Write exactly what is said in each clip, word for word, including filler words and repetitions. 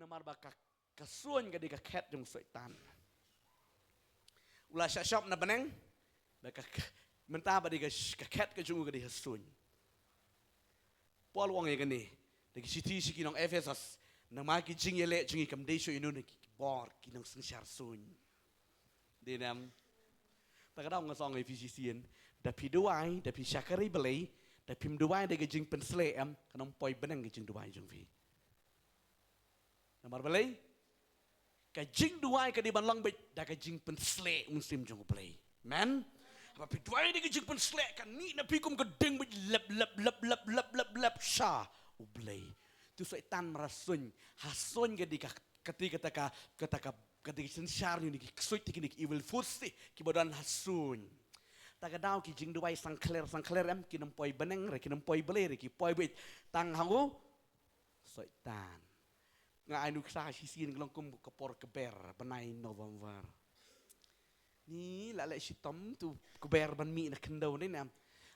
Namar ba ka, ka suiñ ka dei ka khet jong u Soitan. U la shah shop na bneng, ba ka, ka, mynta ba dei ka, ka khet ka jong u ka dei ha suiñ. Paul u ong ïa kane, da ki shithi sha ki nong Ephesus, namar ki jingïaleh jong ngi kam dei shuh ïa une ki bor ki nongsynshar suiñ. Dei ne em? Ta ka daw nga ong ïa phi shisien, da phi duwai, da phi shakri Blei, da phim duwai da ka jingpynsleh em, kan ym poi bneng ka jingduwai jong phi. Namar balei? Ka jingduwai ka dei ban long beit da ka jingpynsleh u Mynsiem jong U Blei. Amen. Haba phi duwai da ka jingpynsleh, kan mih na phi kum ka ding beit lep lep lep lep lep lep lep sha U Blei. Te u Soitan mar ha suiñ, ha suiñ ka dei ka, ka dei kata ka, kata ka, ka dei ka synshar ne ki ksuid te kine ki evil force te kiba don ha suiñ. Ta ka daw ki jingduwai sangkhler sangkhler em, kin ym poi bneng re, kin ym poi Blei re, ki poi beit tang ha u Soitan. Nga ai nuksa shisien ka long kum ka por kber bnai November. Ni la leh shitom tu kber ban mih na khyndew ne em.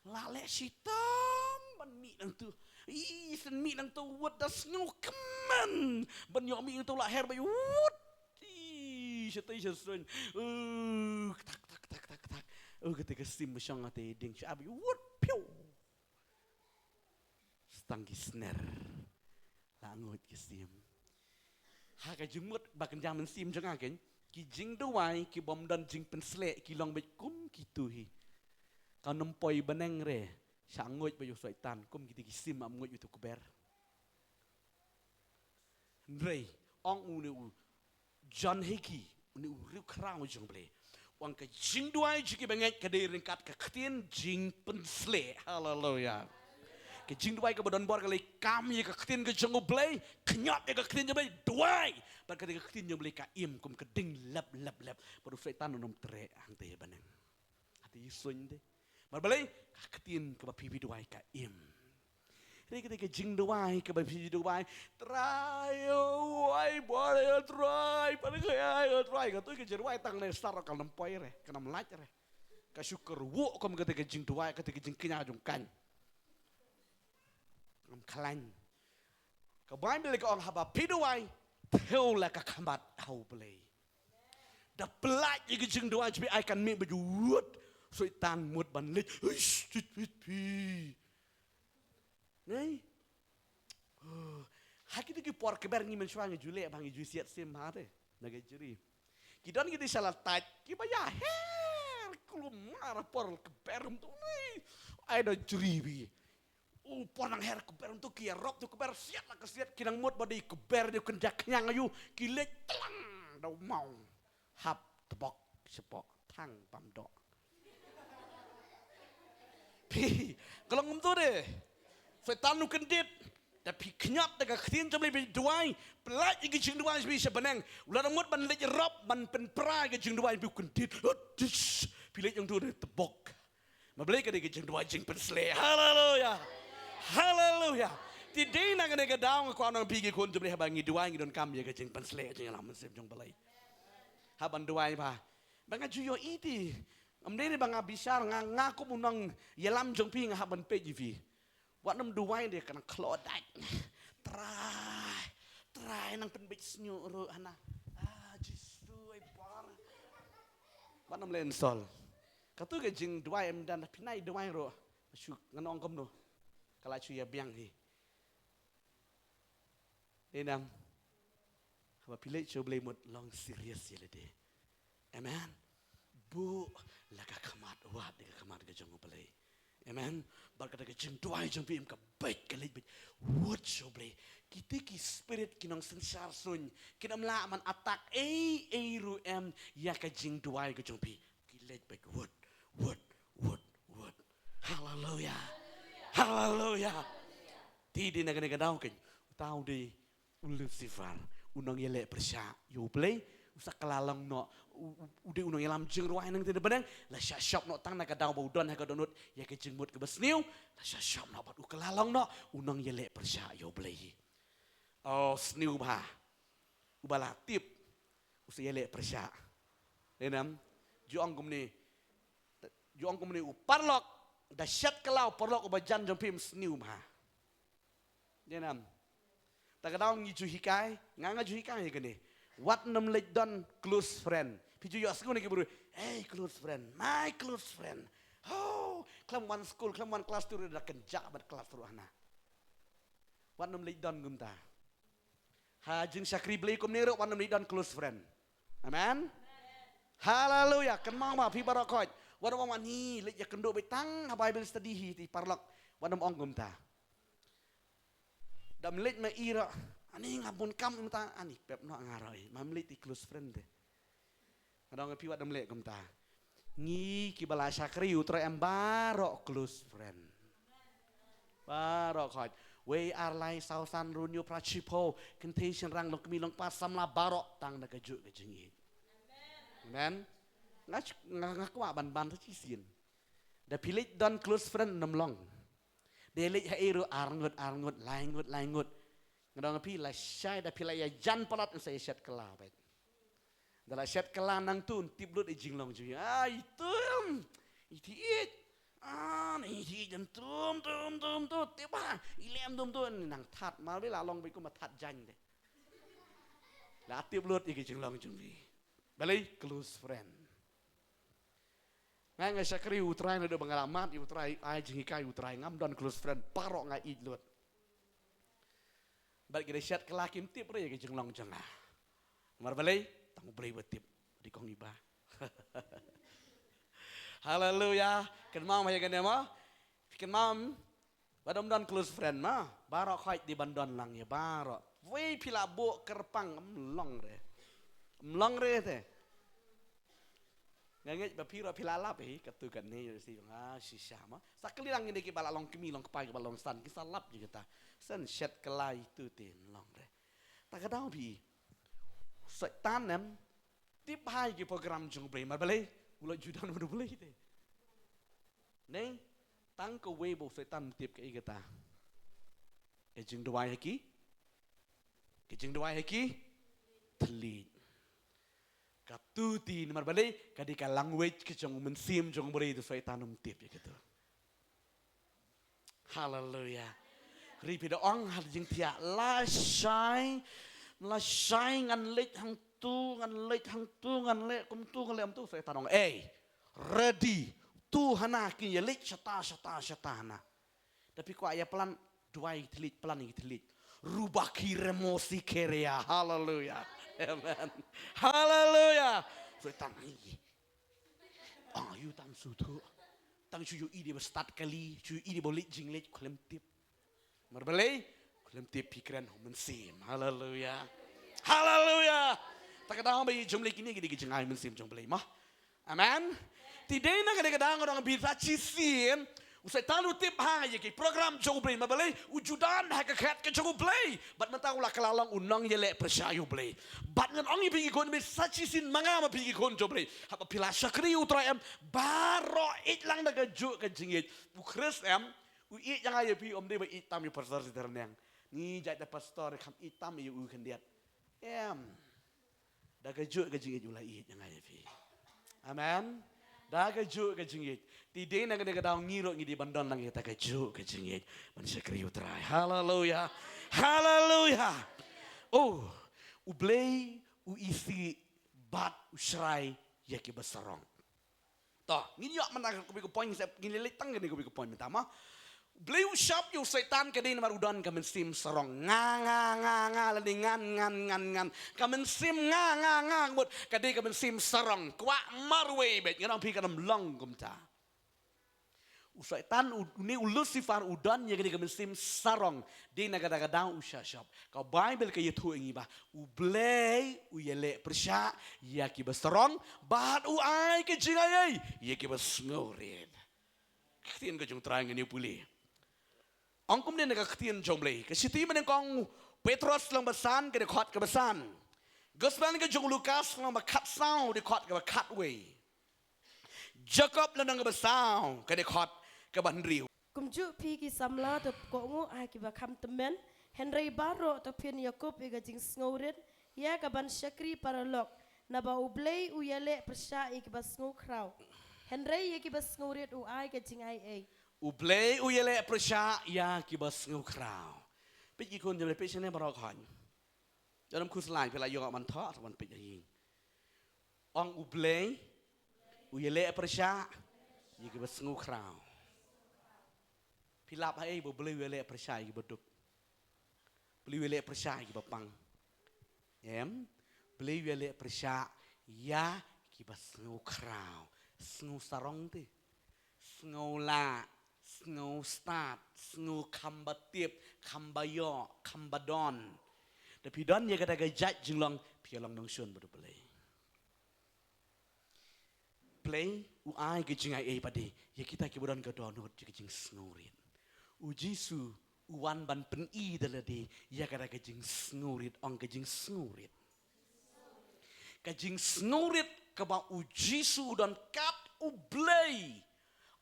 La leh shitom ban mih nangtu. Ih, shen mih nangtu wut da sngewkmen. Ban ïoh mih nangtu la her beit wut. Ih, shatei sha suiñ. Uh, tak tak tak tak tak. Uh, kata ka sim ba shong ate ding sha beit wut. Piu. Tang ki sner. La nguid ki sim. Ha ka jingmut ba kynja mynsiem jong nga keiñ, ki jingduwai ki bym don jingpynsleh ki long beit kum kitu hi. Kan ym poi bneng re, sha nguid beit u Soitan kum kiti ki sim, am nguid beit u kber. Hynrei ong une u John Hagee, une u riewkhraw jong Blei, u ong ka jingduwai jong ki bangeit ka dei ryngkat ka ktien jingpynsleh. Haleluya. Ka jingduwai kaba don bor ka leit kam ïa ka ktien ka jong U Blei, khñiot ïa ka ktien jong U Blei, duwai. Bad ka dei ka ktien jong U Blei ka im kum ka ding lep lep lep. Bad u Soitan un ym treh hangta ïa bneng. Hangta ïa suiñ te. Namar balei? Ka ktien kaba phi phi duwai ka im. Re kata ka jingduwai kaba phi duwai. Trai, oh, ai bor, oh, Trai, pan ka ai, oh, Trai. Katu ka jingduwai tang ne star kan ym poi re, kan ym lait re. Ka shu kyrwoh kum kata ka jingduwai, kata ka jingkñia jong kan. Kan ym khlaiñ. Ka Baibl ka ong haba phi duwai, thew la ka khmat ha U Blei. Da pyllait ïa ka jingduwai jong phi, ai kan mih beit wut. Soitan mut ban leit. Huish, huish, huish, phi. Nei? Oh. Ha kito ki por kber ngi mynshuwa ngi ju leh ba ngi ju siat sim ha te. Na ka jri. Ki don kito sha la tait kiba ïa her kulmar por kber um tu nei. Ai da jri bi. U por nang her kber um tu ki ïarap tu kber siat la ka siat ki nang mut ba dei kber dei kynja khñiang ayu ki leit tlang da u maw. Hap tbok shapoh thang bam doh. Phi, ka long kumtu de. Soitan u kyndit. Da phi khñiot da ka ktien jong Blei phi duwai, pyllait ïa ka jingduwai phi sha bneng. U la dang mut ban leit rop ban pynpra ïa ka jingduwai phi u kyndit. Phi leit ïa utu de tbok. Ma Blei ka dei ka jingduwai jingpynsleh. Haleluya. Haleluya. Te dei na kane ka daw nga kwah ong phi ki khun jong Blei haba ngi duwai ngi donkam ïa ka jingpynsleh jingïalam mynsiem jong Blei. Hap ban duwai ba. Ba nga ju ïohi te. Ym dei re ba nga bishar nga, nga kum u nongïalam jong phi nga hap ban peit ïa phi. Wat nym duwai de ka nang khlot dait. Trai. Trai nang pynbeit snieh ruh hana. Ah, Jisu ai bor. Wat nym leh insult. Katu ka jingduwai em dan pynai duwai ruh. Shu ngan ong kumno. Ka la shu ïa biang hi. Dei nam. Haba phi leit sha U Blei mut long serious ïa lade. Amen. Buh la ka khmat, wad ïa ka khmat ka jong U Blei. Amen. Bad kata ka jingduwai jong phi em ka beit ka leit beit. Wad sha U Blei. Kiti ki spirit ki nongsynshar suiñ. Kin ym lah ban attack ei ei ruh em ïa ka jingduwai ka jong phi. Ki leit beit wad, wad, wad, wad. Haleluya. Haleluya. Te dei na kane ka daw keiñ. Uta u dei u Lucifer, u nongïaleh pyrshah ïa U Blei, u sa kylla long noh, u, u, u dei u nongïalam jingrwai nangtei na bneng, la shah shop noh tang na ka daw ba u don ha ka dohnud ïa ka jingmut kaba sniew, la shah shop noh bad u kylla long noh, u nongïaleh pyrshah ïa U Blei. Oh, sniew bha. Uba la tip, u sa ïaleh pyrshah. Dei nam, ju ong kumne, ju ong kumne u paralok, da shet kylla u paralok uba jan jong phi, sniew bha. Dei nam. Ta ka daw ngi ju hikai, nga nga ju hikai ïa kane. Wat nym leit don close friend. Phi ju ïohsngew na ki briew, "Hey, close friend, my close friend." Oh, khlem wan skul, khlem wan klas tu ruh da kynjah bad klas ruh hana. Wat nym leit don kumta. Ha jingshakri Blei kumne ruh wat nym leit don close friend. Amen. Haleluya. Kynmaw ma phi baroh khoit. Wat nym ong, "Ani leit ïakynduh beit tang ha Bible study hi te paralok." Wat nym ong kumta. Da ym leit ma i ruh, "Ani nga bun kam mynta." "Ani pep noh nga ruh i." Ma ym leit te close friend te. Nga ong ïa phi wat nym leh kumta. Ngi kiba la shakri U Trai em baroh close friend. Baroh khoit. Wei ar lai saw san hynriew hynñiew phra shiphew, kynthei shynrang, longkmie longkpa samla, baroh tang da kajuh ka jingïeit. Amen. Nga ch-, nga, nga kwah ban ban ta shisien. Da phi leit don close friend nym long. Da leit ha i ruh ar ngut, ar ngut, lai ngut, lai ngut. Nga ong ïa phi, lashai da phi la ïajan palat, yn sa ïashet kylla beit. Da la shet kylla nangtu yn tip lut i jinglong jong i. Ai, tum. I ti ïeit. Ah, i ti ïeit jan tum, tum, tum, tum. Tip ba i lem tum tum, nang that. Mar ba la long beit kum ma that jaiñ te. La tip lut i ki jinglong jong i. Balei? Close friend. Nga nga shakri U Trai naduh ba nga la mad ïa U Trai, ai jinghikai U Trai, ngam don close friend, baroh nga ïeit lut. Bad ki da shet kylla kim tip ruh ïa ki jinglong jong nga. Namar balei? Tang U Blei ba tip. Dei kong i ba. Haleluya. Kynmaw ma ïa kane ma. Phi kynmaw, wat nym don close friend ma. Baroh khoit dei ban don lang ïa baroh. Wei phi la buh kyrpang, ym long re. Ym long re te. Nga ngeit ba phi ruh phi la lap hi, katu kane ïa si nga shisha ma. Sa kylli lang ïa kiba la long kmie long kpa kiba long san, ki sa lap ïa kita. San shet kylla itu te, ym long re. Ta ka daw phi. Soitan em tip ha ïa ki program jong U Blei, mar balei? U la ju don bad U Blei te. Nei, tang kawei ba u Soitan um tip kaei kata. Ka jingduwai ha ki, ka jingduwai ha ki thylliej. Katu te namar balei? Ka dei ka language ka jong u mynsiem jong U Blei, te u Soitan um tip ïa katu. Haleluya. Hynrei phi da ong ha jingthiah, lashai, lashai ngan leit hangtu, ngan leit hangtu, ngan leh kumtu, ngan leh kumtu. Soitan ong, ei, ready. Tu hana kin ïa leit shata, shata, shata hana. Da phi kwah ïa plan, duwai thylliej, plan ïa thylliej. Rubaki remosi kerea. Haleluya. Amen. Haleluya. Soitan, ai. Ah, ïa u tang shu tu. Tang shu ïohi dei ba stad kali, shu ïohi dei ba leit jingleit, khlem tip. Mar balei? Khlem tip phi kren ha u mynsiem. Haleluya. Haleluya. Ta ka daw ba ïa jong Blei kine ki dei ki jingai mynsiem jong Blei ma. Amen. Te dei na kane ka daw nga ong ba sa shisien u Soitan u tip ha ïa ki program jong U Blei, mar balei? U ju don ha ka khet ka jong U Blei. Bad mynta u la kylla long u nongïaleh pyrshah ïa U Blei. Bad ngan ong ïa phi ki khun, ba sa shisien ma nga ma phi ki khun jong U Blei, haba phi la shakri U Trai em, baroh ïeit lang da kajuh ka jingïeit. U Khrist em, u ïeit ïa nga ïa phi ym dei ba ïeit tam ïa u pastor Sitharneng. Ni jait da pastor kham ïeit tam ïa u khyndiat. Em. Da kajuh ka jingïeit u la ïeit ïa nga ïa phi. Amen. Da kajuh ka jingïeit. Te dei na kane ka daw ngi ruh ngi dei ban don lang ïa kata kajuh ka jingïeit ban shakri U Trai. Haleluya. Haleluya. Oh, U Blei u isih bad u shrai ïa kiba sarong. To, ngin ïoh mynta kawei ka point, ngin leit tang kane kawei ka point mynta ma. Blei u shap ïa u Soitan ka dei namar u don ka mynsiem sarong. Nga, nga, nga, nga, lane ngan, ngan, ngan, ngan. Ka mynsiem nga, nga, nga, ngut, ka dei ka mynsiem sarong. Kwah marwei beit, ngan ong phi kan ym long kumta. U Soitan, u, une u Lucifer, u don ïa kane ka mynsiem sarong. Dei na kata ka daw u shah shop. Ka Baibl ka ïathuh ïa ngi ba U Blei u ïaleh pyrshah ïa kiba sarong, bad u ai ka jingaiei ïa kiba sngewrit. Ka ktien ka jong U Trai ngan ïa pule. Ong kumne na ka ktien jong U Blei. Ka shithi mynnyngkong Petros lynnong ba san ka dkhot kaba san. Gospel ka jong u Lukas lynnong ba khatsaw dkhot kaba khatwei. Jakob lynnong kaba saw ka dkhot kaba hynriew. Kumjuh phi ki samla to kohnguh ha kiba kham tymmen, hynrei baroh to phin ïakup ïa ka jingsngewrit ïa ka ban shakri paralok, naba U Blei u ïaleh pyrshah ïa kiba sngewkhraw, hynrei ïa kiba sngewrit u ai ka jingaiei. U Blei u ïaleh pyrshah ïa kiba sngewkhraw. Peit ki khun jong me, peit shane baroh khun. Janam khuslai phi la ïoh ban thoh, ban peit ha ïing. Ong U Blei u ïaleh pyrshah ïa kiba sngewkhraw. Phi lap ha ei ba U Blei u ïaleh pyrshah ïa kiba duk? Blei u ïaleh pyrshah ïa kiba pang. Em? Blei u ïaleh pyrshah ïa kiba sngewkhraw. Sngewsarong te. Sngewlah, sngewstad, sngew kham ba tip, kham ba ïoh, kham ba don. Da phi don ïa kata ka jait jinglong, phi ïa long nongshun bad U Blei. Blei u ai ka jingai ei pat de ïa kita kiba don ka dohnud ïa ka jingsngewrit. U Jisu u wan ban pyni da lade ïa kata ka jingsngewrit, ong ka jingsngewrit. Ka jingsngewrit kaba U Jisu u don kat U Blei.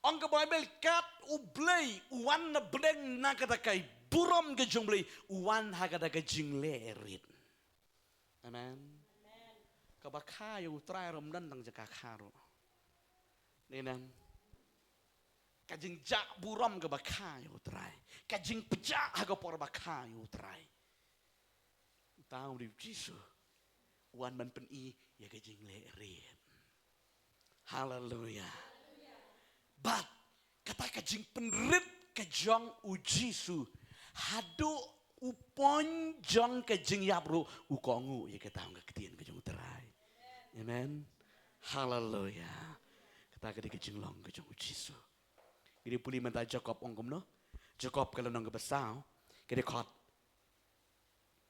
Ong ka Baibl kat U Blei u wan na bneng na kata ka burom ka jong U Blei, u wan ha kata ka jinglehrit. Amen. Kaba kha ïa U Trai ruh ym don tang jaka kha ruh. Amen. Ka jingjah burom kaba kha ïa U Trai. Ka jingpjah ha ka por ba kha ïa U Trai. Uta u dei U Jisu. U wan ban pyni ïa ka jinglehrit. Haleluia. Bad kata ka jingpynrit ka jong U Jisu haduh u pon jong ka jingïap ruh u kohnguh ïa kata ka ktien ka jong U Trai. Amen. Haleluia. Kata ka dei ka jinglong ka jong U Jisu. Ngi dei pule mynta Jakob ong kumno? Jakob ka lynnong kaba saw, ka dei khot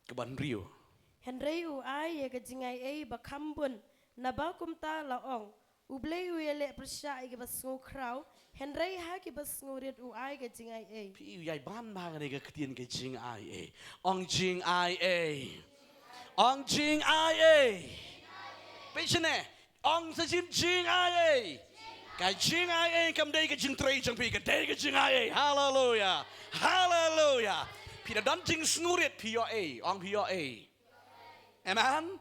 kaba hynriew. Hynrei u ai ïa ka jingai ei ba kham bun, naba kumta la ong, U Blei u ïaleh pyrshah ïa kiba sngewkhraw, hynrei ha kiba sngewrit u ai ka jingai ei. Phi ïai ban bha kane ka ktien ka jingai ei. Ong jingai ei. Ong jingai ei. Phi shane. Ong sa jin jingai ei. Ka jingai ei kam dei ka jingtrei jong phi, ka dei ka jingai ei. Haleluia. Haleluia. Phi da don jingsngewrit, phi ïoh ei. Ong phi ïoh ei. Amen.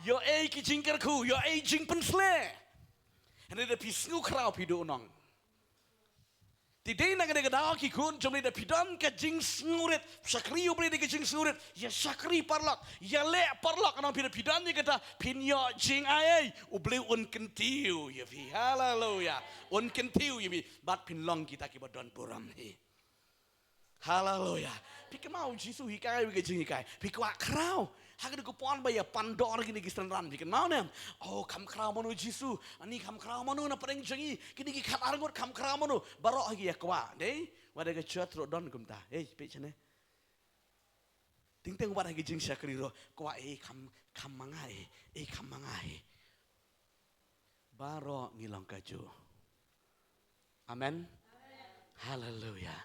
Ïoh ei ki jingkyrkhu, ïoh ei jingpynsleh. Hynrei da phi sngewkhraw phi duh nong. Te dei na kane ka daw ki khun jong U Blei, da phi don ka jingsngewrit, shakri U Blei da ka jingsngewrit, ïa shakri paralok, ïaleh paralok, nang phi da phi don ïa kata, phin ïoh jingai ei, U Blei un kyntiew ïa phi. Haleluia. Un kyntiew ïa phi, bad phin long kita kiba don burom hi. Haleluia. Phi kynmaw U Jisu hikai ïa ka jinghikai. Phi kwah khraw. Ha kane ka por ba ïa pan dor kine ki synran, phi kynmaw ne? Oh, kham khraw mano Jisu. Ani kham khraw mano na pdeng jong ngi. Kine ki khatar ngut kham khraw mano. Baroh ha ki ïa kwah. Dei, wat da ka church ruh don kumta. Ei, phi shane. Teng teng wat ha ki jingshakri ruh kwah, ei kham, kham ma nga ei. Ei kham ma nga ei. Baroh ngi long kajuh. Amen. Haleluia.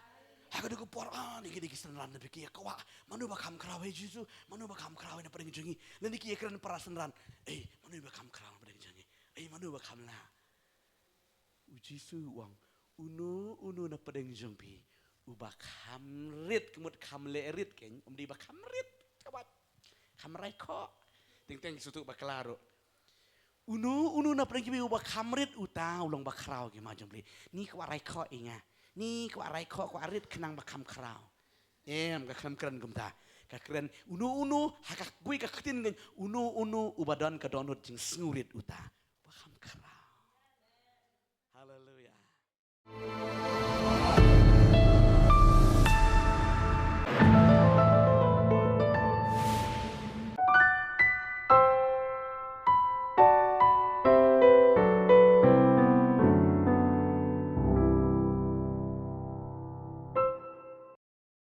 Ha kane ka por, ah, ni ki, ni ki synran na phi ki ïa kwah. Mano ba kham khraw ei Jisu, mano ba kham khraw ei na pdeng jong ngi. Lane ki ïa kren para synran. Ei, mano ba kham khraw na pdeng jong ngi. Ei, mano ba kham lah. U Jisu u ong, uno uno na pdeng jong phi uba kham rit, ka mut kham leh rit kein, ym dei ba kham rit, ka ba kham rai khoh. Teng teng ki sngewthuh bakla ruh. Uno uno na pdeng jong phi uba kham rit, uta u long ba khraw ki ma jong U Blei. Ni kwah rai khoh ïa nga. Ni kwah rai khoh, kwah rit khnang ba kham khraw. Em, ka khlem kren kumta. Ka kren uno uno, ha ka kawei ka ktien kein, uno uno uba don ka dohnud jingsngewrit, uta ba kham khraw. Haleluia.